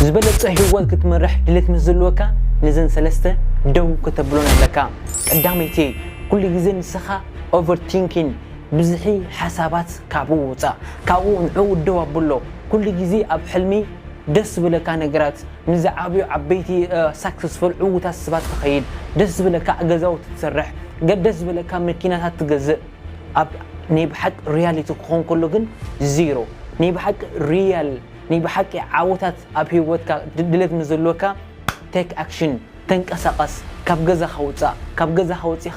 ዝበለጸ ህይወት ክትመርሕ ድሌት ምስ ዘለወካ፣ ነዘን ሰለስተ ደው ከተብሎን ኣለካ። ቀዳመይቲ፣ ኩሉ ግዜ ንስኻ ኦቨርቲንኪን፣ ብዝሒ ሓሳባት ካብኡ ውጻእ፣ ካብኡ ንዕኡ ደው ኣብሎ። ኩሉ ግዜ ኣብ ሕልሚ ደስ ዝብለካ ነገራት፣ ንዝዓብዩ ዓበይቲ ሳክሰስፉል ዕዉታት ሰባት ትኸይድ፣ ደስ ዝብለካ ገዛውቲ ትሰርሕ፣ ገ- ደስ ዝብለካ መኪናታት ትገዝእ። ኣብ ናይ ብሓቂ ሪያሊቲ ክኾን ከሎ ግን ዚሮ። ናይ ብሓቂ ሪያል፣ ናይ ብሓቂ ዓወታት ኣብ ህይወትካ ድ- ድሌት ምስ ዘለወካ፣ ቴክ ኣክሽን፣ ተንቀሳቐስ። ካብ ገዛኻ ውጻእ። ካብ ገዛኻ ወጺኻ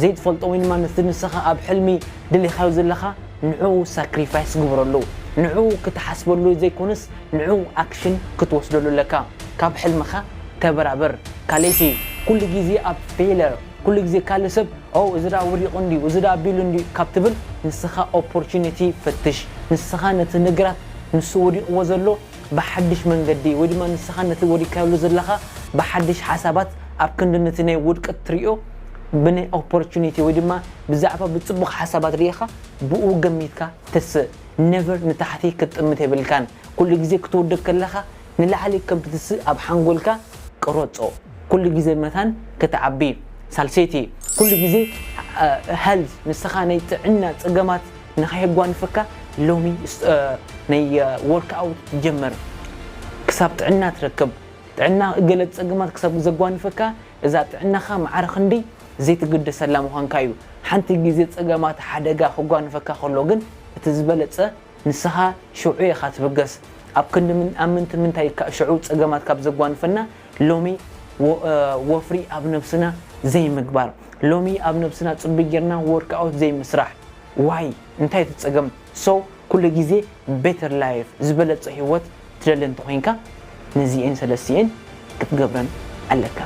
ዘይትፈልጦ ወይ ድማ ነቲ ንስኻ ኣብ ሕልሚ ደሊኻዮ ዘለኻ ንዕኡ ሳክሪፋይስ ግብረሉ። ንዕኡ ክትሓስበሉ ዘይኮነስ ንዕኡ ኣክሽን ክትወስደሉ ኣለካ። ካብ ሕልምኻ ተበራበር። ካልኣይቲ፣ ኩሉ ግዜ ኣብ ፌለር፣ ኩሉ ግዜ ካልእ ሰብ ኦ እዚ ደኣ ወዲቑ እንድዩ፣ እዚ ደኣ ኣቢሉ እንድዩ ካብ ትብል ንስኻ ኦፖርቹኒቲ ፈትሽ። ንስኻ ነቲ ነገራት ንሱ ወዲቕዎ ዘሎ ብሓድሽ መንገዲ ወይ ድማ ንስኻ ነቲ ወዲቕካሉ ዘለኻ ብሓድሽ ሓሳባት ኣብ ክንዲ ነቲ ናይ ውድቀት ትሪኦ ብናይ ኦፖርቹኒቲ ወይ ድማ ብዛዕባ ብጽቡቕ ሓሳባት ርኢኻ ብኡ ገሚትካ ተስእ። ነቨር ንታሕቲ ክትጥምት የብልካን። ኩሉ ግዜ ክትውድቅ ከለኻ ንላዕሊ ከም ትትስእ ኣብ ሓንጎልካ ቅረጾ። ኩሉ ግዜ መታን ክትዓቢ። ሳልሰይቲ፣ ኩሉ ግዜ ሀልዝ ንስኻ ናይ ጥዕና ጸገማት ንኸየጓንፈካ ሎሚ ስ- እ፣ ናይ ወርክኣውት ጀምር። ክሳብ ጥዕና ትረክብ። ጥዕና ገለ ጸገማት ክሳብ ዘጓንፈካ እዛ ጥዕናኻ ማዕረ ክንደይ ዘይትግደሰላ ምዃንካ እዩ። ሓንቲ ግዜ ጸገማት ሓደጋ ክጓንፈካ ከሎ ግን እቲ ዝበለጸ ንስኻ ሽዑ ኢኻ ትብገስ። ኣብ ክንዲ ምን ኣብ ምንቲ ምንታይ ካ ሽዑ ጸገማት ካብ ዘጓንፈና ሎሚ ወ- እ፣ ወፍሪ ኣብ ነብስና ዘይምግባር፣ ሎሚ ኣብ ነብስና ጽቡቅ ጌርና ወርክኣውት ዘይምስራሕ። ዋይ እንታይ እቲ ጸገም? ሶ ኩሉ ግዜ ቤተር ላይፍ ዝበለጸ ህይወት ትደሊ እንተኾይንካ ነዚኤን ሰለስቲኤን ክትገብረን ኣለካ።